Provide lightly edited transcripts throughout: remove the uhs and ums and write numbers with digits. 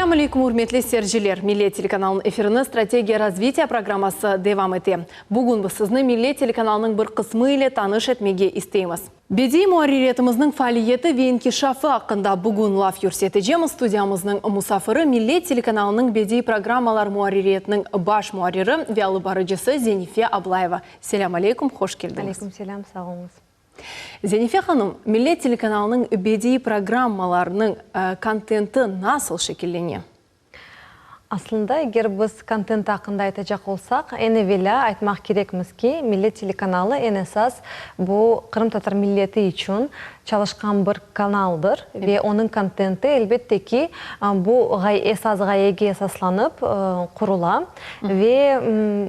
Selâm aleyküm, ürmetli seyirciler! Millet telekanalınıñ efirinde Strategiya razvitiya programması devam ete. Bugün biz sizni Millet telekanalınıñ bir qısmı ile tanış etmege isteymiz. Bediiy muarririyetimizniñ faaliyeti ve inkişafı aqqında bugün laf yürsetecemiz. Studiyamıznıñ musafiri, Millet telekanalınıñ bediiy programmalar muarririyetiniñ baş muarriri ve alıp barıcısı Zenife Ablayeva. Selâm aleyküm, hoş keldiñiz. Aleyküm selâm, sağ oluñız. Zenife hanım, Millet telekanalınıñ bediiy programmalarınıñ kontenti nasıl şekillene? Aslında, eger biz kontent aqqında aytacaq olsaq, eñ evelâ aytmaq kerekmiz ki, Millet telekanalı eñ esas bu qırımtatar milleti içün çalışqan bir kanaldır ve onıñ kontenti, elbette ki, bu esas ğayege esaslanıp qurula ve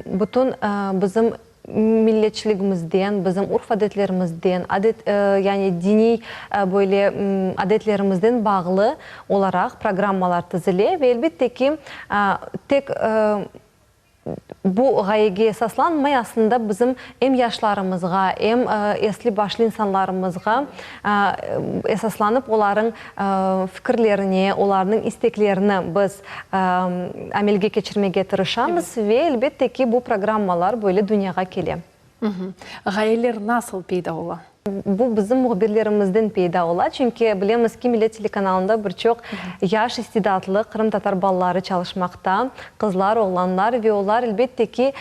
bütün bizim milletçiligimizden, bizim urf-adetlerimizden, adet, yani diniy böyle adetlerimizden bağlı olaraq programmalar tizile ve elbette ki, tek bu ğayege esaslanmay, aslında bizim em yaşlarımızğa, em esli-başlı insanlarımızğa esaslanıp olarıñ fikirlerine, olarnıñ isteklerini biz amelge keçirmege tırışamız ve, elbette ki, bu programmalar böyle dünyağa kele. Ğayeler nasıl peyda ola? Bu bizim mühbirlerimizden peyda ola, çünki bilemiz ki, Millet telekanalında bir çoq yaş istidatlı qırımtatar balaları çalışmaqta, qızlar, oğlanlar, ve olar, elbette ki,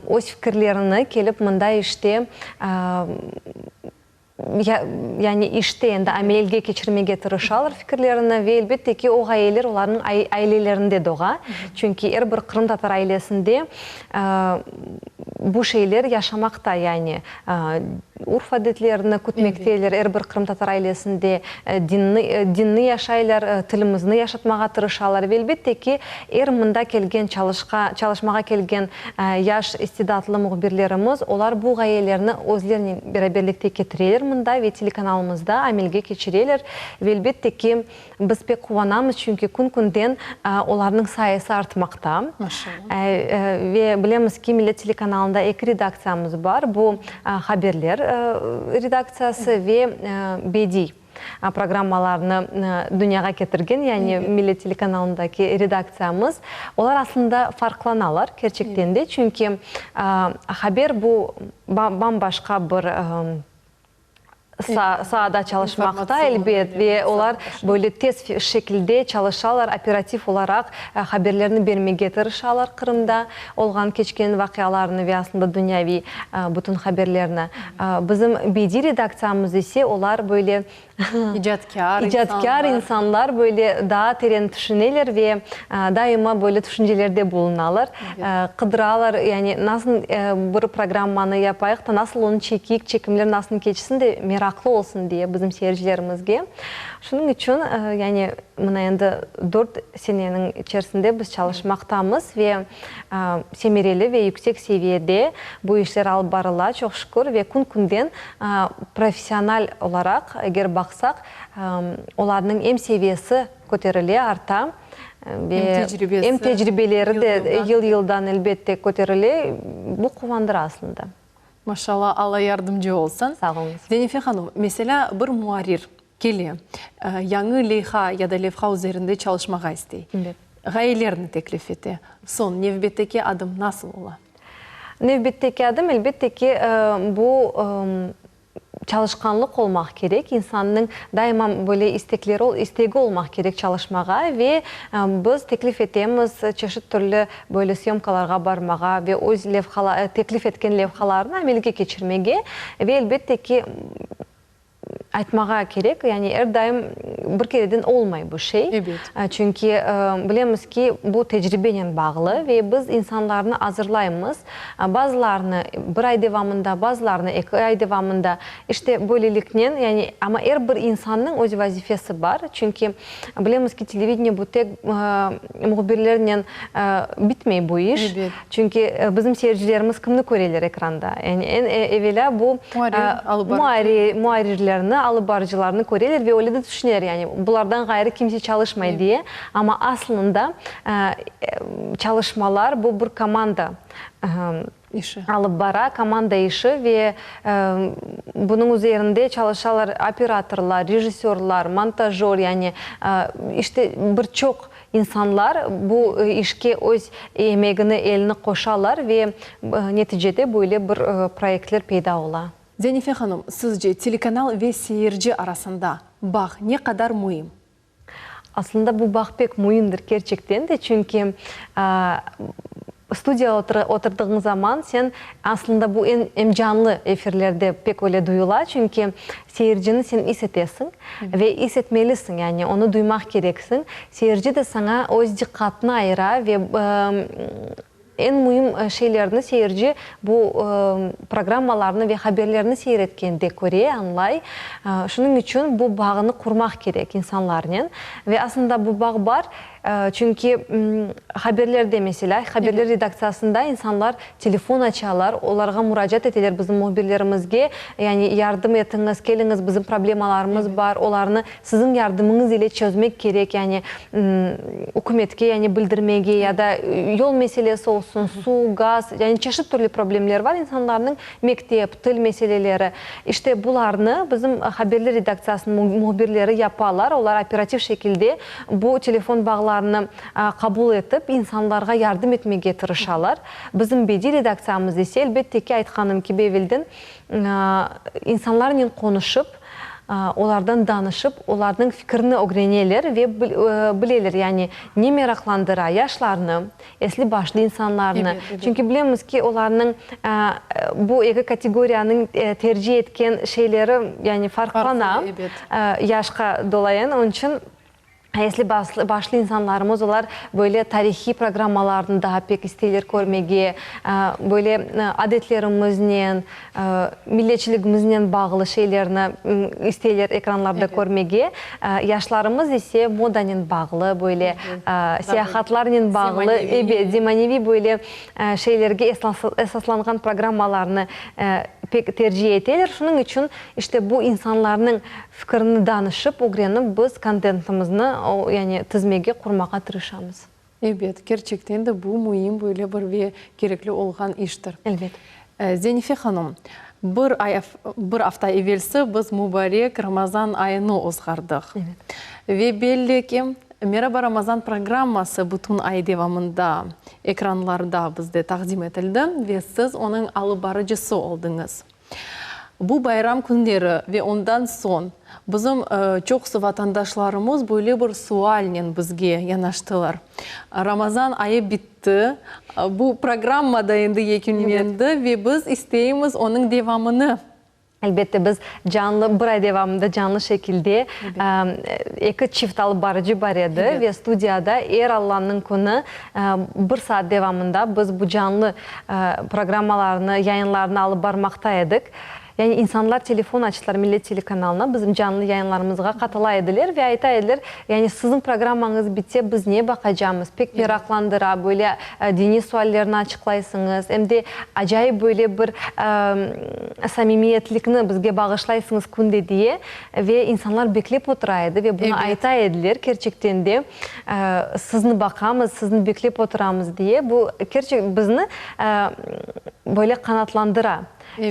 öz fikirlerini kelip mında işte Yani işte endi amelge keçirmege tırışalar fikirlerini ve elbette ki, o ğayeler olarnıñ ailelerinde doğa. Çünki er bir qırımtatar ailesinde bu şeyler yaşamaqta, yani urf-adetlerini kütmekteler, er bir qırımtatar ailesinde dinni dinni yaşaylar, tilimizni yaşatmağa tırışalar ve elbette ki, er mında kelgen çalışqa çalışmağa kelgen Yaş istidatlı mühbirlerimiz, olar bu ğayelerni özlerinen beraberlikte ketireler mında ve telekanalımızda amelge keçireler. Ve elbette ki, biz pek quvanamız, çünki kün-künden olarnıñ sayısı artmaqta. Ve bilemiz ki, Millet telekanalında eki redaktsiyamız bar, bu haberler redaktsiyası ve bediy. Programmalarnı dünyağa ketirgen, yani Millet telekanalındaki redaktsiyamız, olar aslında farqlanalar kerçekten de, çünki haber bu bam-başqa bir saada çalışmaqta, elbet, ve olar böyle tez şekilde çalışalar, operativ olaraq haberlerni bermege tırışalar Qırımda olğan keçken vaqialarnı ve aslında dünyaviy bütün haberlerni. Bizim bediy redaktsiyamız ise olar böyle İcatkâr icatkâr insanlar, böyle daa teren tüşüneler ve daima böyle tüşüncelerde bulunalar, qıdıralar, yani nasıl bir programmanı yapayıq da, nasıl onı çekeyik, çekimler nasıl keçsin de, meraqlı olsun diye bizim seyircilerimizge. Şunıñ içün, yani mına endi dört seneniñ içerisinde biz çalışmaqtamız ve semereli ve yüksek seviyede bu işler alıp barıla, çoq şükür, ve kün-künden professional olaraq, eger baqsaq, olarnıñ em seviyesi köterile, arta, ve em tecribeleri de yıl-yıldan, elbette, köterile, bu quvandıra aslında. Maşallah, Alla yardımcı olsun. Sağ oluñız. Zenife hanım, meselâ, bir muarrir kele, yañı leyha ya da levha üzerinde çalışmağa istey. Evet. Ğayelerni teklif ete. Soñ, nevbetteki adım nasıl ola? Nevbetteki adım, elbette ki, bu çalışqanlıq olmaq kerek, insannıñ daima böyle istekleri, istegi olmaq kerek çalışmağa ve biz teklif etemiz çeşit türlü böyle syomkalarğa barmağa ve öz levhala, teklif etken levhalarını amelge keçirmege ve elbette ki, Aytmağa kerek, yani er daim bir kereden olmay bu şey. Ebet. Çünki bilemiz ki, bu tecribenen bağlı ve biz insanlarnı azırlaymız. Bazılarını bir ay devamında, bazılarını eki ay devamında. İşte, böyleliknen, yani, amma er bir insannıñ öz vazifesi bar. Çünki bilemiz ki, televideniye bu tek mühbirlernen bitmey bu iş. Ebet. Çünki bizim seyircilerimiz kimni köreler ekranda? Yani eñ evelâ bu muarrirlerni, alıp barıcılarnı köreler ve öyle de tüşüneler, yani bulardan ğayrı kimse çalışmay diye. Amma aslında çalışmalar bu bir komanda işi alıp bara, komanda işi ve bunıñ üzerinde çalışalar operatorlar, rejissörlar, montajör, yani işte bir çoq. İnsanlar bu işke öz emegini, elini qoşalar ve neticede böyle bir proyektler peyda ola. Zenife hanım, sizce telekanal ve seyirci arasında bağ ne qadar müim? Aslında bu bağ pek müimdir kerçekten de, çünki studiya oturdığıñ zaman sen, aslında bu em canlı efirlerde pek öyle duyula, çünki seyircini sen is etesiñ ve is etmelisiñ, yani onı duymaq kereksiñ. Seyirci de saña öz diqqatını ayıra ve Eñ müim şeylerni seyirci bu programmalarnı ve haberlerni seyir etkende köre, añlay. Şunıñ içün bu bağnı qurmaq kerek insanlarnen. Ve aslında bu bağ bar, çünki haberlerde, meselâ, haberler redaktsiyasında insanlar telefon açalar, olarğa muracaat eteler bizim mühbirlerimizge, yani yardım etiñiz, keliñiz, bizim problemalarımız bar, olarnı Siziñ yardımıñız ile çözmek kerek, yani ükümetke yani bildirmege ya da yol meselesi olsun, suv, gaz, yani çeşit türlü problemler bar insanlarnıñ, mektep, til meseleleri. İşte bularnı bizim haberler redaktsiyasınıñ mühbirleri yapalar, olar operativ şekilde bu telefon bağlarını qabul etip, insanlarğa yardım etmege tırışalar. Bizim bediy redaktsiyamız ise, elbette ki, aytqanım kibi evelden, insanlarnen qonuşıp, olardan danışıp, olarnıñ fikrini ögreneler ve bileler, yani ne meraqlandıra yaşlarnı, esli-başlı insanlarnı. Çünki bilemiz ki, olarnıñ bu eki kategoriyanıñ tercih etken şeyleri, yani farqlana yaşqa dolayın. Onıñ içün Esli başlı insanlarımız, olar böyle tarihiy programmalarnı daa pek isteyler körmege, böyle adetlerimiznen, milletçiligimiznen bağlı şeylerni isteyler ekranlarda körmege. Yaşlarımız ise modanen bağlı, böyle seyahatlarnen bağlı, ebet, zemaneviy böyle şeylerge esaslanğan programmalarnı pek terciih eteler. Şunıñ içün, işte, bu insanlarnıñ Fikirini danışıp, ögrenip, biz kontentimizni, yani tizmege, qurmağa tırışamız. Ebet, kerçekten de bu müim böyle bir ve kerekli olğan iştir. Elbet. Zenife hanım, bir ay, bir afta evelsi biz mübarek Ramazan ayını ozğardıq. Evet. Ve belli ki, Meraba Ramazan programması bütün ay devamında ekranlarda bizde taqdim etildi ve siz onıñ alıp barıcısı oldıñız. Bu bayram künleri ve ondan soñ bizim çoqusı vatandaşlarımız böyle bir sualnen bizge yanaştılar, Ramazan ayı bitti, bu programma da endi yekünlendi ve biz isteymiz onıñ devamını. Elbette, biz canlı, bir ay devamında canlı şekilde eki çift alıp barıcı bar edi ve studiyada er Allanıñ künü bir saat devamında biz bu canlı programmalarnı, yayınlarnı alıp barmaqta edik. Yani insanlar telefon açtılar Millet telekanalına, bizim canlı yayınlarımızğa qatıla ediler ve ayta ediler, yani siziñ programmañız bitse, biz ne baqacamız, pek meraqlandıra, böyle diniy suallerni açıqlaysıñız, em de acayip böyle bir samimiyetlikni bizge bağışlaysıñız künde diye. Ve insanlar beklep otura edi ve bunı ayta ediler, kerçekten de, sizni baqamız, sizni beklep oturamız diye. Bu, kerçek, bizni böyle qanatlandıra.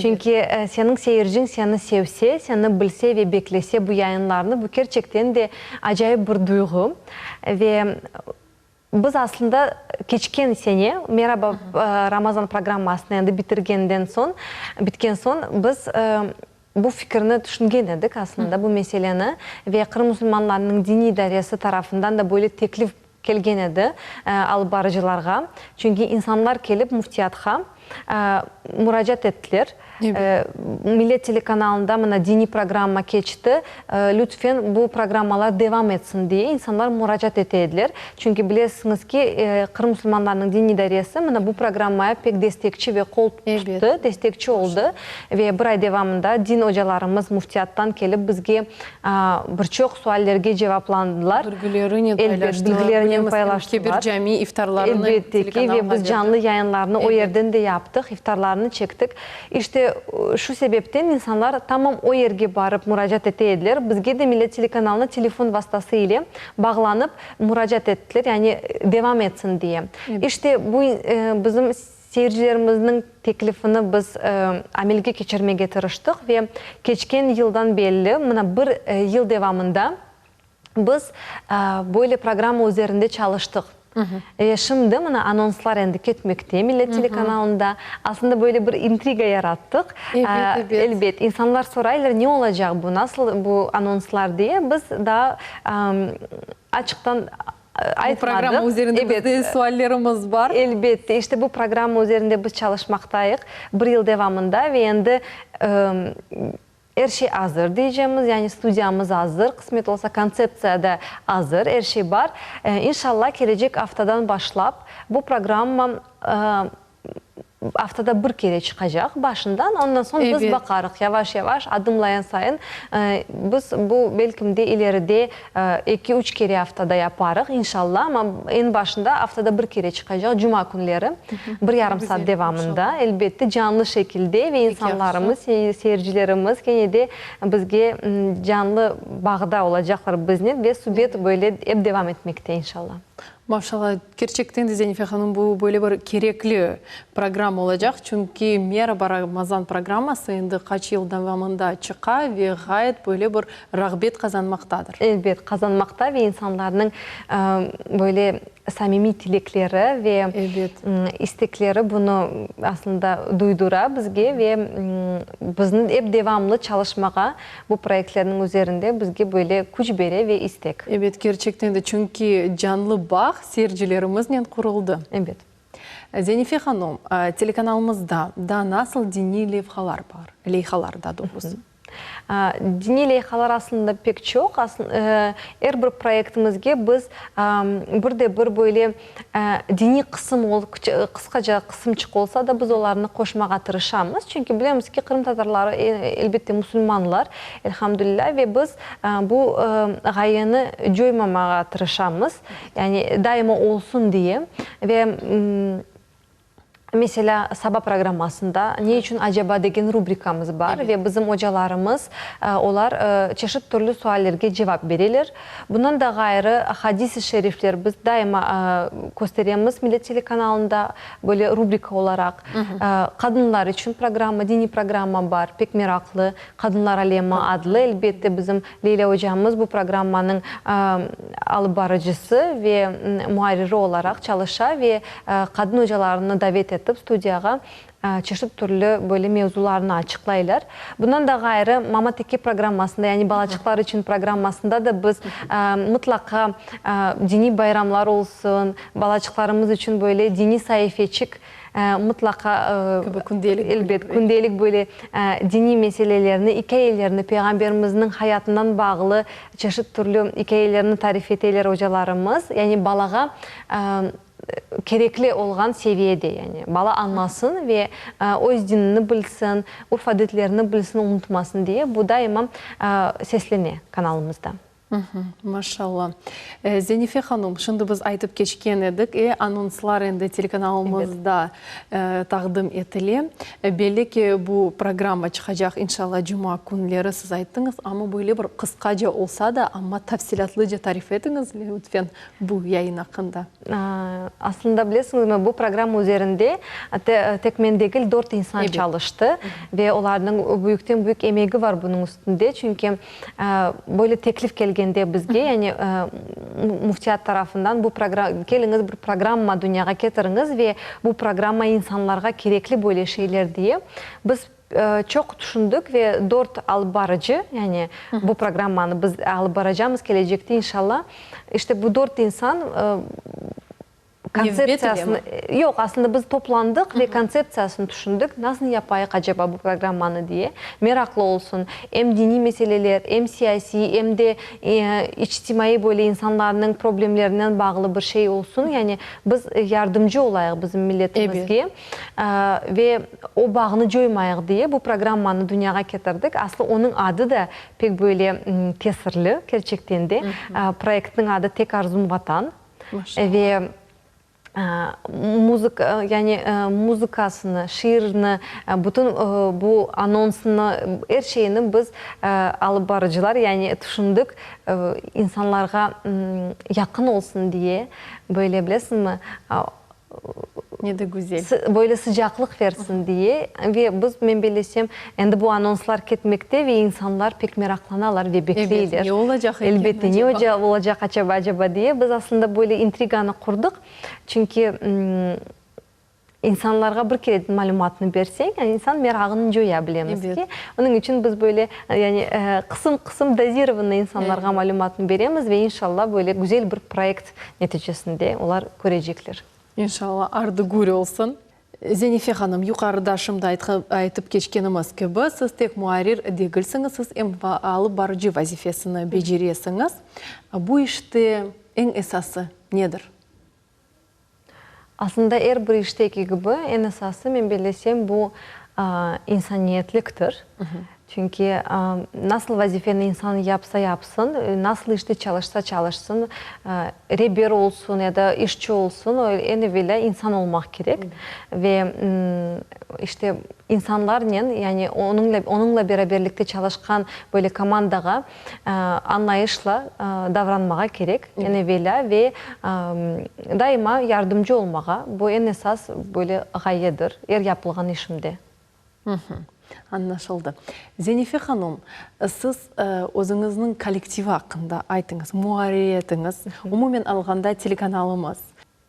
Çünki seniñ seyirciñ seni sevse, seni bilse ve beklese bu yayınlarnı, bu kerçekten de acayip bir duyğu. Ve Biz aslında keçken sene Meraba, Ramazan programmasını endi bitirgenden soñ, bitken soñ biz bu fikirni tüşüngen edik aslında, bu meseleni ve Qırım musulmanlarınıñ diniy idaresi tarafından da böyle teklif kelgen edi alıp barıcılarğa. Çünki insanlar kelip müftiyatqa muracaat ettiler. Millet telekanalında mına diniy programma keçti, lütfen bu programmalar devam etsin diye insanlar muracaat ete ediler. Çünki bilesiñiz ki, Qırım musulmanlarınıñ diniy idaresi mına bu programmaya pek destekçi ve qol tuttı, destekçi oldı. Ve bir ay devamında din ocalarımız müftiyattan kelip bizge Bir çoq suallerge cevaplandılar. Bilgilerinen paylaştılar. Elbet, bilgilerinen paylaştılar. Kebir cami iftarlarını Elbette ki, ve biz canlı yayınlarnı o yerden de yaptıq, iftarlarnı çektik. İşte, şu sebepten insanlar tamam o yerge barıp muracaat ete ediler. Bizge de Millet telekanalına telefon vastası ile bağlanıp muracaat ettiler, yani devam etsin diye. İşte, bu bizim Seyircilerimizniñ teklifini biz amelge keçirmege tırıştıq ve keçken yıldan belli, mına bir yıl devamında. Biz böyle programma üzerinde çalıştıq. Ve şimdi mına anonslar endi ketmekte Millet telekanalında. Aslında böyle bir intriga yarattıq. Ebet, ebet. Elbet, insanlar soraylar, ne olacaq bu, nasıl bu anonslar diye. Biz daa açıqtan aytmadıq. Bu programma üzerinde bizde suallerimiz bar. Elbette, işte bu programma üzerinde biz çalışmaqtayıq bir yıl devamında ve endi Er şey azır deycemiz, yani studiyamız azır, qısmet olsa kontseptsiya da azır, er şey bar. İnşallah, kelecek aftadan başlap bu programma aftada bir kere çıqacaq başından, ondan soñ biz baqarıq, yavaş-yavaş, adımlayan sayın biz bu belkim de ileride eki-üç kere aftada yaparıq, inşallah, amma eñ başında aftada bir kere çıqacaq, cuma künleri. Bir yarım saat devamında, elbette, canlı şekilde ve insanlarımız, seyircilerimiz kene de bizge canlı bağda olacaqlar biznen ve subet böyle ep devam etmekte, inşallah. Maşallah, kerçekten de, Zenife hanım, bu böyle bir kerekli programma olacaq, çünki Meraba Ramazan programması endi qaç yıl devamında çıqa ve ğayet böyle bir rağbet qazanmaqtadır. Elbet, qazanmaqta ve insanlarnıñ böyle samimiy tilekleri ve istekleri bunı aslında duydura bizge ve bizni ep devamlı çalışmağa bu proyektlerniñ üzerinde bizge böyle küç bere ve istek. Ebet, kerçekten de, çünki canlı bağ seyircilerimiznen quruldı. Ebet. Zenife hanım, telekanalımızda daa nasıl diniy levhalar bar, leyhalar daa doğrusı? Diniy leyhalar aslında pek çoq. Er bir proyektimizge biz bir de bir böyle diniy qısım, qısqaca qısımçıq olsa da, biz olarnı qoşmağa tırışamız. Çünki bilemiz ki, qırımtatarları, elbette, musulmanlar, elhamdülilâ, ve biz bu ğayeni coymamağa tırışamız, yani daima olsun diye. Ve Meselâ, saba programmasında Ne içün acaba degen rubrikamız bar ve bizim ocalarımız, olar çeşit türlü suallerge cevap bereler. Bundan da ğayrı, hadis-i şerifler biz daima kösteremiz Millet telekanalında böyle rubrika olaraq. Qadınlar içün programma, diniy programma bar, pek meraqlı, Qadınlar alemi adlı. Elbette, bizim Leylâ ocamız bu programmanıñ alıp barıcısı ve muarriri olaraq çalışa ve qadın ocalarını davet etip studiyağa çeşit türlü böyle mevzularnı açıqlaylar. Bundan da ğayrı, Mama teke programmasında, yani balaçıqlar içün programmasında da biz mıtlaqa diniy bayramlar olsun, balaçıqlarımız içün böyle diniy saifeçik Mıtlaqa, Kibi kündelik elbet, kündelik böyle diniy meselelerni, ikâyelerni, Peyğamberimizniñ hayatından bağlı çeşit türlü ikâyelerni tarif eteler ocalarımız. Yani balağa kerekli olğan seviyede, yani bala añlasın ve öz dinini bilsin, urf-adetlerini bilsin, unutmasın diye bu daima seslene kanalımızda. Maşallah. Zenife hanım, şimdi biz aytıp keçken edik, anonslar endi telekanalımızda taqdim etile. Belli ki, bu programma çıqacaq, inşallah, cuma künleri, siz ayttıñız, amma böyle bir qısqaca olsa da, amma tafsilâtlıca tarif etiñiz, lütfen, bu yayın aqqında. Aslında, bilesiñizmi, bu programma üzerinde tek men degil, dört insan çalıştı ve olarnıñ büyükten-büyük emegi bar bunıñ üstünde, çünki Böyle teklif kelgende bizge, yani Müftiyat tarafından bu keliñiz bir programma dünyağa ketiriñiz ve bu programma insanlarğa kerekli böyle şeyler diye, biz çoq tüşündik ve dört alıp barıcı, yani bu programmanı biz alıp baracamız kelecekte inşallah, işte bu dört insan Kontseptsiyasını, yoq, aslında biz toplandıq ve kontseptsiyasını tüşündik, nasıl yapayıq acaba bu programmanı diye, meraqlı olsun, em diniy meseleler, em siyasiy, em de içtimaiy böyle insanlarnıñ problemlerinen bağlı bir şey olsun, yani biz yardımcı olayıq bizim milletimizge ve o bağnı coymayıq diye bu programmanı dünyağa ketirdik. Aslı onıñ adı da pek böyle tesirli, kerçekten de, proyektniñ adı Tek arzum Vatan. Ve muzıka, yani muzıkasını, şiirini, bütün bu anonsını, er şeyni biz alıp barıcılar, yani tüşündik, insanlarğa yaqın olsun diye, böyle bilesiñmi? Ne de güzel. Böyle sıcaqlıq versin diye. Ve biz, men bellesem, endi bu anonslar ketmekte ve insanlar pek meraqlanalar ve bekleyler. Ebet, ne olacaq eken Elbette, ne olacaq acaba diye. Biz aslında böyle intriganı qurdıq. Çünki İnsanlarğa bir kere malümatnı berseñ, insan merağını coya, bilemiz ki. Onıñ içün biz böyle, yani, qısım-qısım, dozirovanno insanlarğa malümatnı beremiz ve inşallah böyle güzel bir proyekt neticesinde olar körecekler. İnşallah, ardı gür olsun. Zenife hanım, yuqarıda şimdi aytıp keçkenimiz kibi, siz tek muarrir degilsiñiz, siz em alıp barıcı vazifesini beceresiñiz. Bu işte eñ esası nedir? Aslında er bir işteki kibi, eñ esası, men bellesem, bu insaniyetliktir. Çünki nasıl vazifeni insan yapsa yapsın, nasıl işte çalışsa çalışsın, reber olsun ya da işçi olsun, o eñ evelâ insan olmaq kerek. Ve işte insanlarnen, yani onıñla beraberlikte çalışqan böyle komandağa añlayışla davranmağa kerek, eñ evelâ, ve daima yardımcı olmağa, bu eñ esas böyle ğayedir er yapılğan işimde. Añlaşıldı. Zenife hanım, siz özüñizniñ kollektivi aqqında aytıñız, muarririyetiñiz, umumen alğanda telekanalımız.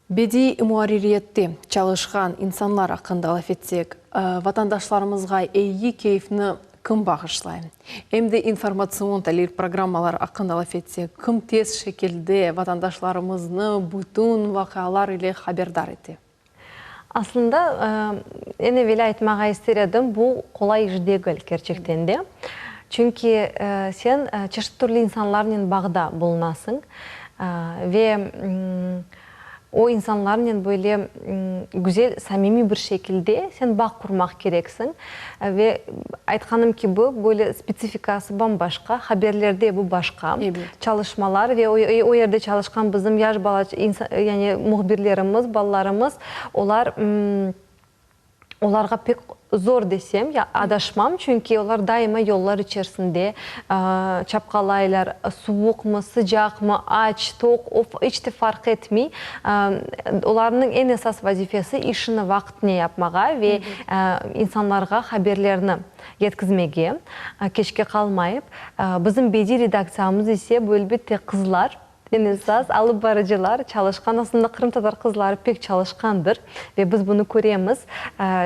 Bediiy muarririyette çalışqan insanlar aqqında laf etsek, vatandaşlarımızğa eyi keyfni kim bağışlay? Em de informatsion talil programmalar aqqında laf etsek, kim tez şekilde vatandaşlarımıznı bütün vaqialar ile haberdar ete? Aslında, eñ evelâ aytmağa ister edim, bu qolay iş degil, kerçekten de. Çünki sen çeşit türlü insanlarnen bağda bulunasıñ ve o insanlarnen böyle güzel, samimiy bir şekilde sen bağ qurmaq kereksiñ. Ve aytqanım kibi, böyle spetsifikası bam-başqa, haberlerde bu başqa çalışmalar ve o yerde çalışqan bizim yaş bala, yani mühbirlerimiz, balalarımız, olar Olarğa pek zor desem, ya adaşmam, çünki olar daima yollar içerisinde çapqalaylar, suvuqmı, sıcaqmı, aç, toq, o iç te farq etmey. Olarnıñ eñ esas vazifesi işini vaqtine yapmağa ve insanlarğa haberlerni yetkizmege, keçke qalmayıp. Bizim bediy redaktsiyamız ise, bu elbette qızlar. Eñ esas, alıp barıcılar çalışqan, aslında qırımtatar qızları pek çalışqandır ve biz bunı köremiz,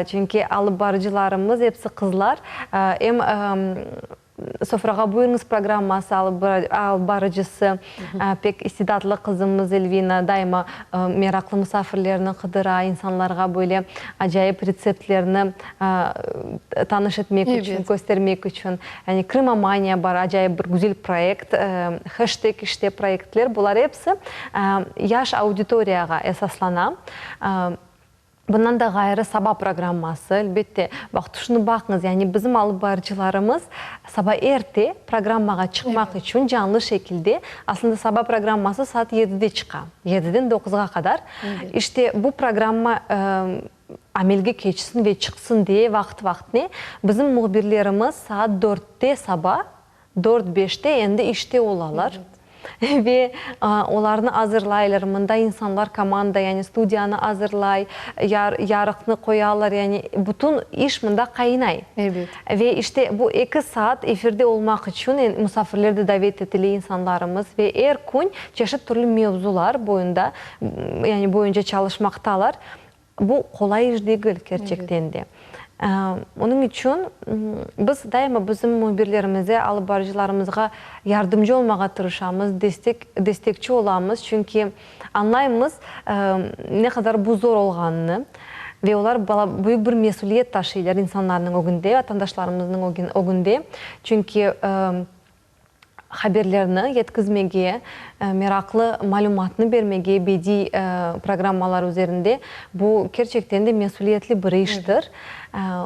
çünki alıp barıcılarımız episi qızlar, em Sofrağa buyurıñız programması alıp barıcısı pek istidatlı qızımız Elvina daima meraqlı musafirlerni qıdıra, insanlarğa böyle acayip retseptlerni tanış etmek içün, köstermek içün. Yani Krımomaniya bar, acayip bir güzel proyekt, heşteg işte proyektler, bular episi yaş auditoriyağa esaslana. Bundan da ğayrı saba programması, elbette, baq, tüşünip baqıñız, yani bizim alıp barıcılarımız saba erte programmağa çıqmaq içün canlı şekilde, aslında saba programması saat yedide çıqa, yediden doquzğa qadar, işte bu programma amelge keçsin ve çıqsın diye vaqıt-vaqıtne bizim mühbirlerimiz saat dörtte saba, dört-beşte endi işte olalar ve olarnı azırlaylar, mında insanlar komanda, yani studiyanı azırlay, yarıqnı qoyalar, yani bütün iş mında qaynay. Ve işte bu eki saat efirde olmaq içün musafirler de davet etile insanlarımız ve er kün çeşit türlü mevzular boyunda, yani boyunca çalışmaqtalar. Bu qolay iş degil, kerçekten de. Onıñ içün biz daima bizim mühbirlerimize, alıp barıcılarımızğa yardımcı olmağa tırışamız, destek, destekçi olamız, çünki añlaymız, ne qadar bu zor olğanını ve olar bala büyük bir mesüliyet taşıylar insanlarnıñ ögünde, vatandaşlarımıznıñ ögünde, çünki haberlerni yetkizmege, meraqlı malümatnı bermege bediy programmalar üzerinde bu kerçekten de mesüliyetli bir iştir.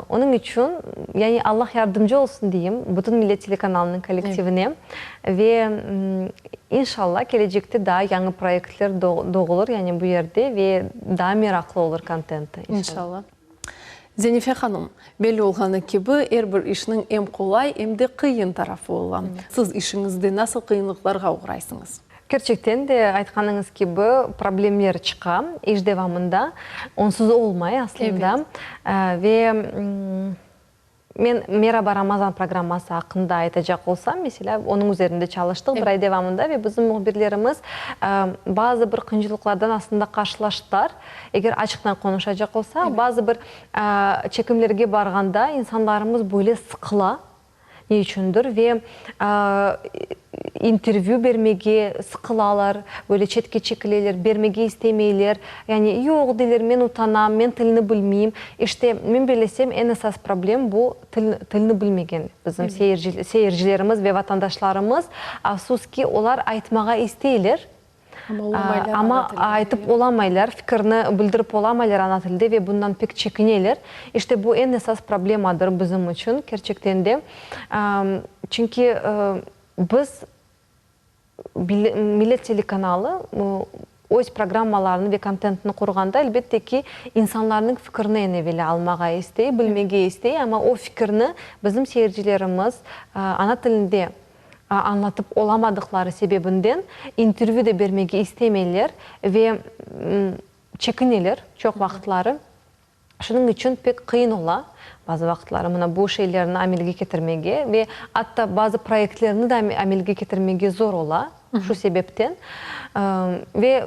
Onıñ içün, yani Allah yardımcı olsun deyim bütün Millet telekanalınıñ kollektivine ve inşallah kelecekte daa yañı proyektler doğulır, yani bu yerde ve daa meraqlı olur kontenti, inşallah. Zenife hanım, belli olğanı kibi, er bir işniñ em qolay, em de qıyın tarafı ola. Siz işiñizde nasıl qıyınlıqlarğa oğraysıñız? Kerçekten de, aytqanıñız kibi, problemler çıqa iş devamında, onsuz olmay aslında. Ve men Meraba Ramazan programması aqqında aytacaq olsam, meselâ, onıñ üzerinde çalıştıq bir ay devamında ve bizim mühbirlerimiz bazı bir qıyıncılıqlardan aslında qarşılaştılar. Eger açıqtan qonuşacaq olsaq, bazı bir çekimlerge barğanda insanlarımız böyle sıqıla, Ne içündir ve intervyü bermege sıqılalar, böyle çetke çekileler, bermege istemeyler. Yani, yoq, deyler, men utanam, men tilni bilmeyim. İşte, men bellesem, eñ esas problem bu til, tilni bilmegen bizim seyircilerimiz ve vatandaşlarımız. Afsus ki, olar aytmağa isteyler, Amma aytıp olamaylar, fikirni bildirip olamaylar ana tilde ve bundan pek çekineler. İşte bu eñ esas problemadır bizim içün, kerçekten de. Çünki biz, Millet telekanalı öz programmalarını ve kontentini qurğanda, elbette ki, insanlarnıñ fikirini eñ evelâ almağa istey, bilmege istey, amma o fikirni bizim seyircilerimiz ana tilinde añlatıp olamadıqları sebebinden intervyü de bermege istemeyler ve çekineler çoq vaqıtları. Şunıñ içün pek qıyın ola bazı vaqıtları mına bu şeylerni amelge ketirmege ve atta bazı proyektlerni de amelge ketirmege zor ola şu sebepten. Ve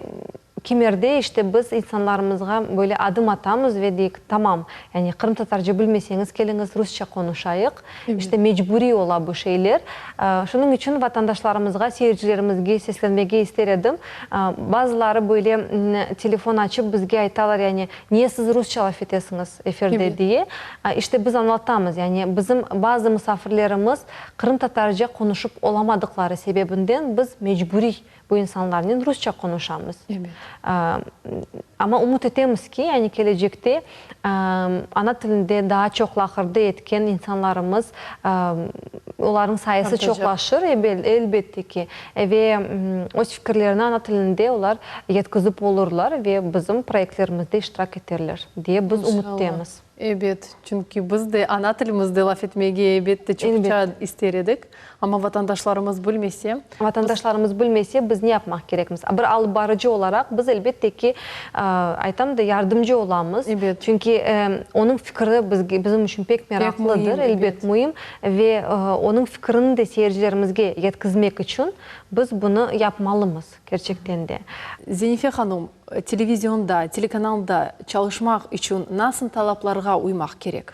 Kimerde işte biz insanlarımızğa böyle adım atamız ve deyik, tamam, yani qırımtatarca bilmeseñiz, keliñiz rusça qonuşayıq. İşte mecburiy ola bu şeyler. Şunıñ içün vatandaşlarımızğa, seyircilerimizge seslenmege ister edim. Bazıları böyle telefon açıp bizge aytalar, yani niye siz rusça laf etesiñiz efirde diye. İşte biz añlatamız, yani bizim bazı musafirlerimiz qırımtatarca qonuşıp olamadıqları sebebinden biz mecburiy Bu insanlarnen rusça qonuşamız. Amma ümüt etemiz ki, yani kelecekte ana tilinde daa çoq laqırdı etken insanlarımız, olarnıñ sayısı çoqlaşır, elbette ki, ve öz fikirlerini ana tilinde olar yetkizip olurlar ve bizim proyektlerimizde iştirak eterler, diye biz ümüttemiz. Ebet, çünki biz de ana tilimizde laf etmege elbette çoqça ister edik, amma vatandaşlarımız bilmese. Vatandaşlarımız bilmese, biz ne yapmaq kerekmiz? Bir alıp barıcı olaraq biz, elbette ki, aytam da, yardımcı olamız. Ebet. Çünki onıñ fikri bizge, bizim içün pek meraqlıdır, elbet müim ve onıñ fikrini de seyircilerimizge yetkizmek içün biz bunı yapmalımız, kerçekten de. Zenife hanum, Televizionda, telekanalda çalışmaq içün nasıl talaplarğa uymaq kerek?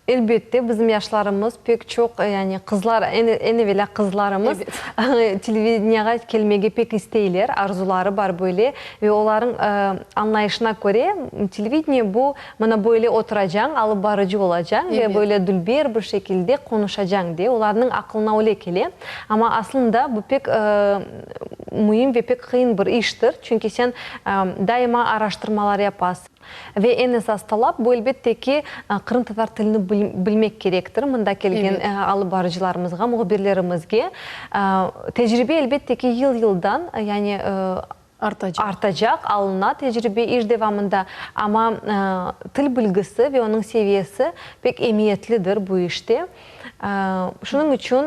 Elbette, bizim yaşlarımız pek çoq, yani qızlar, eñ evelâ qızlarımız televideniyağa kelmege pek isteyler, arzuları bar böyle ve olarıñ añlayışına köre, televideniye bu, mına böyle oturacañ, alıp barıcı olacañ ve böyle dülber bir şekilde qonuşacañ de, olarnıñ aqılına öyle kele. Amma aslında bu pek müim ve pek qıyın bir iştir, çünki sen daima araştırmalar yapasıñ. Ve eñ esas talap, bu, elbette ki, qırımtatar tilini bilmek kerektir, mında kelgen alıp barıcılarımızğa, mühbirlerimizge. Tecribe, elbette ki, yıl-yıldan, yani artacaq, alına tecribe iş devamında, amma til bilgisi ve onıñ seviyesi pek emiyetlidir bu işte. Şunıñ içün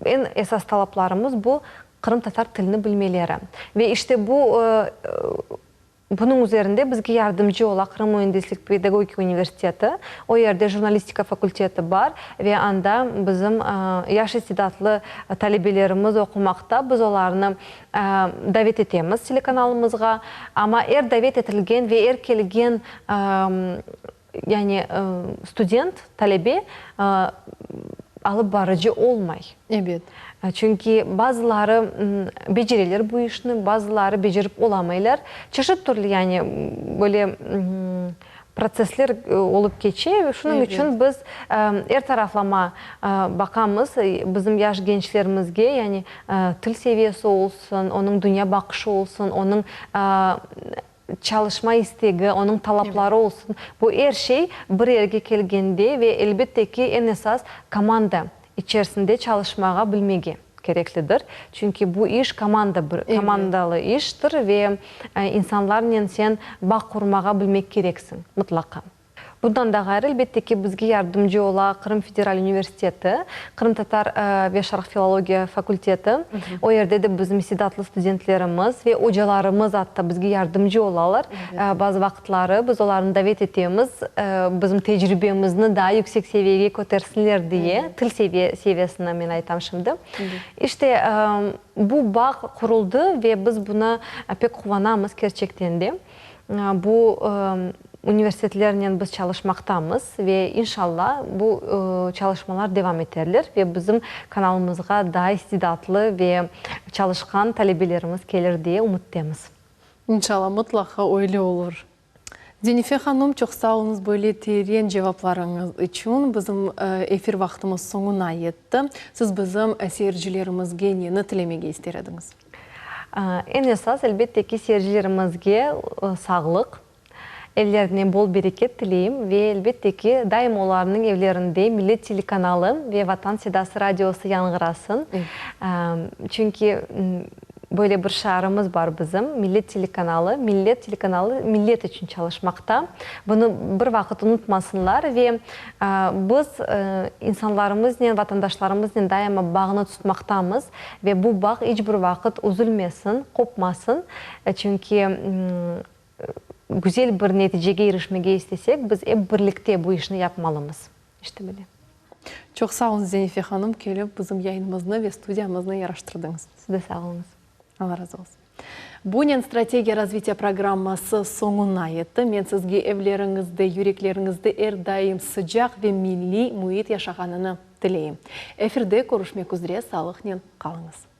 eñ esas talaplarımız bu, qırımtatar tilini bilmeleri. Ve işte bu, bunıñ üzerinde bizge yardımcı ola Qırım müendislik pedagogika universiteti. O yerde jurnalistika fakulteti bar ve anda bizim yaş istidatlı talebelerimiz oqumaqta. Biz olarnı davet etemiz telekanalımızğa. Amma er davet etilgen ve er kelgen Yani, student, talebe alıp barıcı olmay. Ebet. Çünki bazıları becereler bu işni, bazıları becerip olamaylar. Çeşit türlü, yani, böyle protsessler olıp keçe ve şunıñ içün biz er taraflama baqamız bizim yaş gençlerimizge, yani, til seviyesi olsun, onıñ dünya baqışı olsun, onıñ çalışma istegi, onıñ talapları olsun, bu er şey bir yerge kelgende ve, elbette ki, eñ esas komanda içerisinde çalışmağa bilmege kereklidir. Çünki bu iş komanda bir, komandalı iştir ve insanlarnen sen bağ qurmağa bilmek kereksiñ, mıtlaqa. Bundan da ğayrı, elbette ki, bizge yardımcı ola Qırım federal universiteti, qırımtatar ve şarq filologiya fakulteti. O yerde de bizim istidatlı studentlerimiz ve ocalarımız atta bizge yardımcı olalar. Bazı vaqıtları biz olarnı davet etemiz, bizim tecribemizni daa yüksek seviyege kötersinler diye, til seviyesini men aytam şimdi. İşte, bu bağ quruldı ve biz buna pek quvanamız kerçekten de. Bu universitetlernen biz çalışmaqtamız ve inşalla bu çalışmalar devam eterler ve bizim kanalımızğa daa istidatlı ve çalışqan talebelerimiz kelir diye ümüttemiz. İnşalla, mıtlaqa öyle olur. Zenife hanım, çoq sağ oluñız böyle teren cevaplarıñız içün. Bizim efir vaqtımız soñuna yetti. Siz bizim seyircilerimizge neni tilemege ister ediñiz? Eñ esas, elbette ki, seyircilerimizge sağlıq, evlerine bol bereket tileyim ve, elbette ki, daim olarnıñ evlerinde Millet telekanalı ve Vatan sedası radiosı yañğırasın. Çünki böyle bir şiarımız bar bizim, Millet telekanalı, Millet telekanalı millet içün çalışmaqta. Bunı bir vaqıt unutmasınlar ve biz insanlarımıznen, vatandaşlarımıznen daima bağnı tutmaqtamız. Ve bu bağ iç bir vaqıt üzülmesin, qopmasın, çünki güzel bir neticege irişmege istesek, biz ep birlikte bu işni yapmalımız. İşte böyle. Çoq sağ oluñız, Zenife hanım, kelip bizim yayınımıznı ve studiyamıznı yaraştırdıñız. Siz de sağ oluñız. Allah razı olsun. Bunen Strategiya razvitiya programması soñuna yetti. Men sizge evleriñizde, yürekleriñizde er daim sıcaq ve milliy müit yaşağanını tileyim. Efirde körüşmek üzre, sağlıqnen qalıñız.